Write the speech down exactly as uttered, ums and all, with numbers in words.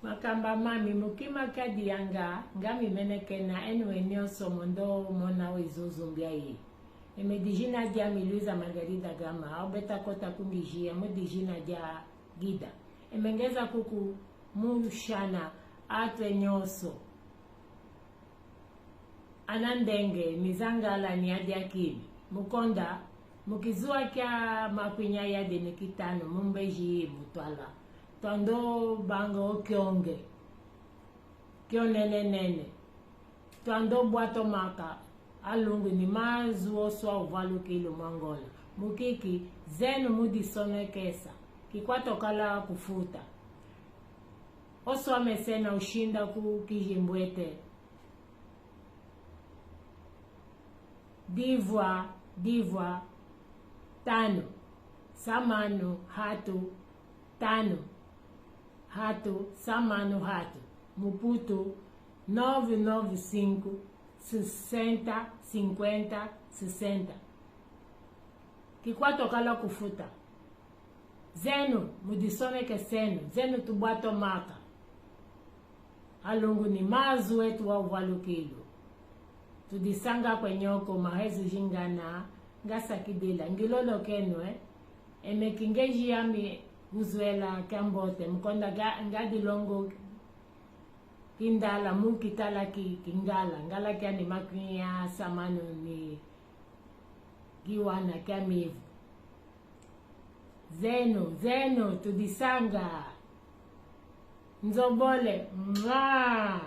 Makamba mami, mukima kiadi yanga, ngami menekena, enu enioso mondo mona wezuzu mbia yi. Eme dijina diami Luisa Margarida Gama, au beta kota kungijia mu dijina dia Gida. Eme ngeza kuku mushana atu enioso. Ana ndenge, mizangala ni adiakili. Mukonda, mukizuwa kia makwinya yadi ni kitanu, mumbeji mutwala. Twando banga okionge. Kionenenene. Twando bwato maka, alungu ni mazu oswa uvalukilu mwangola. Mukiki, zenu mudisonekesa. Kikwatokala kufuta. Oswa mesena ushinda ku kijimbwete. Divwa, divwa, tanu, samanu, hatu, tanu, hatu, samanu, hatu, muputu, nove nove cinco, sessenta, cinquenta, sessenta. Kikwatokala kufuta. Zenu, mudisonekesenu, zenu tubwato maka. Alungu ni mazu etu wa uvalukilu. Tudisanga kwenyoko mahezu jingana, ngasakidila, ngilolokenwe, eme kingeji yami kuzwela kiambote, mukonda nga, ngadilongo kindala, mukitala ki, kingala, ngala kiani makwinya samanu ni kiwana kia mivu. Zenu, zenu, tudisanga. Nzobole, mwa.